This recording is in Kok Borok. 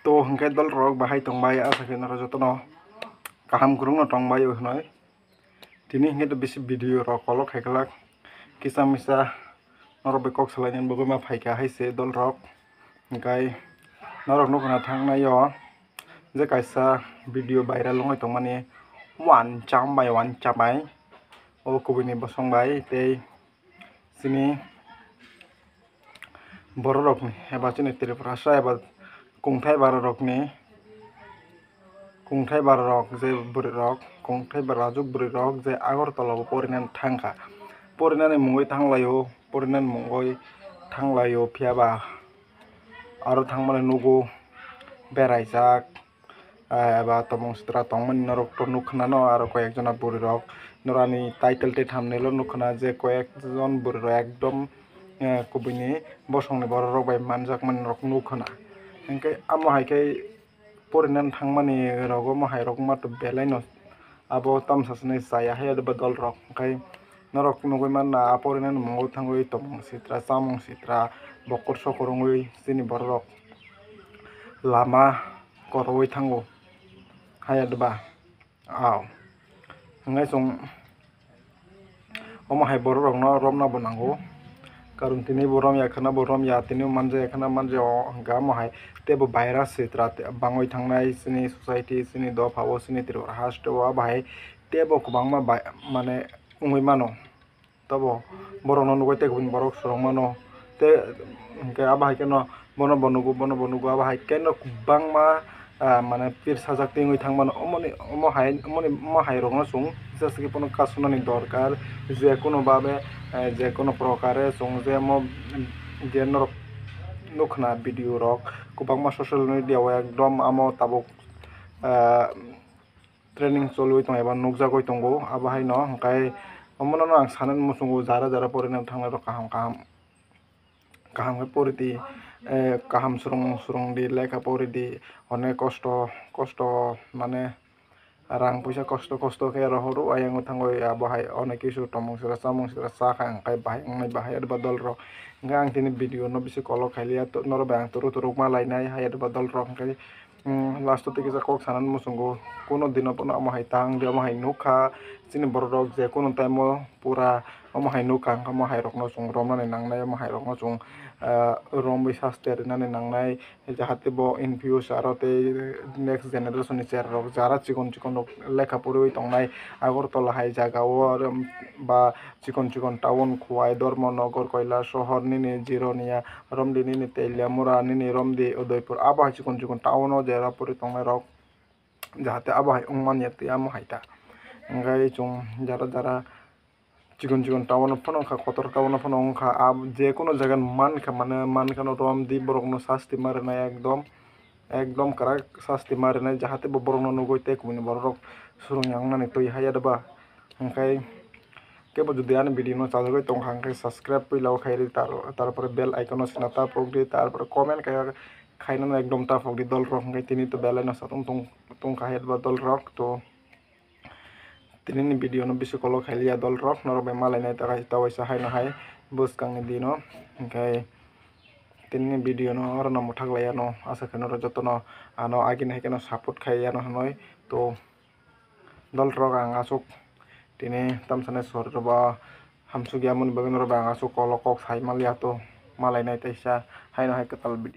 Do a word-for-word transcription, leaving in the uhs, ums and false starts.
To hwnkhe dol rok bahai tongbai, asa khe norok jotono kaham kwrwngno tongbai o hwnwi. Tini hwnkhe to bisi video rok kolok khai kwlak, kisa misa norok bai kok salainani bagwi ma phaikha hai se dol rok. Hwnkhe norok nukna thangnai o je kaisa video viral wngwi tongmani, wancham bai wancham bai o kubuni bosong bai tei chini bororokni eba chini Tripurasa eba kungthai bararokni, kungthai bararok je bwrwirok, kungthai barajwk bwrwirok je Agartala o porinani thangkha, porinani mungwi thanglaio, porinani mungwi thanglaio, phiyaba aro thangmani nugo beraijak. Ah, eba tomong sitra tongmani norok to nukha nw, aro koyek jona bwrwi rok norani title tei thumbnail o nukha nw je koyek jon bwrwi rok ekdom, eh, kubuni bosongni borok rok bai manjakmani norok nukha nw. Hwnkhe amo hai khe porinani thangmani rogo omo hai rok ma to belai no abo tamsa swnwi chaya hai ado ba dol rok, hwnkhe norok nugwi manna a porinani mungo thangwi tomong sitra chamung sitra bokhor sokhor wngwi chini borok rok lama koroi thango. Hayadba. Aw. Hwnkhai chwng omo hai borok rokno romna bo nango. Karon tini bo romya khwna bo romya, tini manja khwna manja o hwnka omo hai teibo virus sitra bangwi thangnai chini society, chini dopha o, chini Tripura haste o, abo hai teibo kwbangma bai-, mane wngwi mano. Tabo borokno nugwi tei kubun borok swrwng mano. Tei hwnkhe abo hai kheno bono bo nugo, bono bo nugo, abo hai kheno kwbangma, ah, mane pir sajak twi wngwi thang mano. Omoni, omo hai, omoni, omo hai rokno chwng jesa khe bono kasunani dorkar. Je kono babe, eh, je kono prokare chwng je omo je norok nukha na video rok kwbangma social media o ekdom amo tabuk, ah, training cholwi tongo eba nukjagwi tongo. Abo haino hwnkhe omono ang sanani muchungo jara jara porinani thangnai rok kaham kaham, kaham khe pori di, eh, kaham swrwng swrwng di, lekha pori di, onek kosto kosto mane rang puisa kosto kosto khe rohoro ayang thangwi abo hai onek kisu tomung sitra chamung sitra cha kha hwnkhe bahai wngnai bahai ado ba dol rok. Hwnkhe ang tini video no bisi kolok khailiya, norok bai ang turu turu ma lainai hai ado ba dol rok hwnkhe. Last o tei kisa kok sanani muchungo, kuno dino bono omo hai ta wngdi, omo hai nukha chini borok rok je kuno time o pura omo hai nukha, hwnkhe omo hai rokno chwng romnani nangnai, omo hai rokno chwng, ah, romwi saste rinani nangnai, jahate bo in future o tei next generation ni chera rok jara chikon chikon rok lekha poriwi tongnai Agartala hai jaga o, ba chikon chikon town Khowai, Dharmanagar, Kailasohor, nini Jironia, romdi nini Teliamura, nini romdi Udaipur, abo hai chikon chikon town o jera pori tongnai rok, jahate abo hai wngmani ya tei amo hai ta. Hwnkhe chwng jara jara chikon chikon town o phano wngkha, kotor town o phano wngkha, ab-, je kono jaga mankha mane mankha no romdi borok no sasti ma rwnai ekdom. Ekdom kwrak sasti ma rwnai, jahate bo borokno nugwi tei kubuni borok rok swrwng ya wngnani twi hai ya doba. Hwnkhe kebo jodi ani video no chajagwi tongkha hwnkhe subscribe puila o khairi, tar-, tarpore bell icon no sina ta pokdi, tarpore comment kaya khainani ekdom ta pokdi dol rok, hwnkhe tini to belai no satung tong-, tongkha hai ya doba dol rok to. Tinini video no bisi kolok khailiya dol rok, norok bai malainai ta kaisa ta waisa haino hai bwskangni dino. Hwnkhe tinini video no oro no mwthak laiya no, asa khe norok jotono ano agini hai kheno support khaiya no hinwi. To dol rok ang aswk tini tamsani sori rok bo hamsuk ya mani bagwi norok bai ang aswk kolok kok sai manliya, to malainai taisa haino hai kwtal video.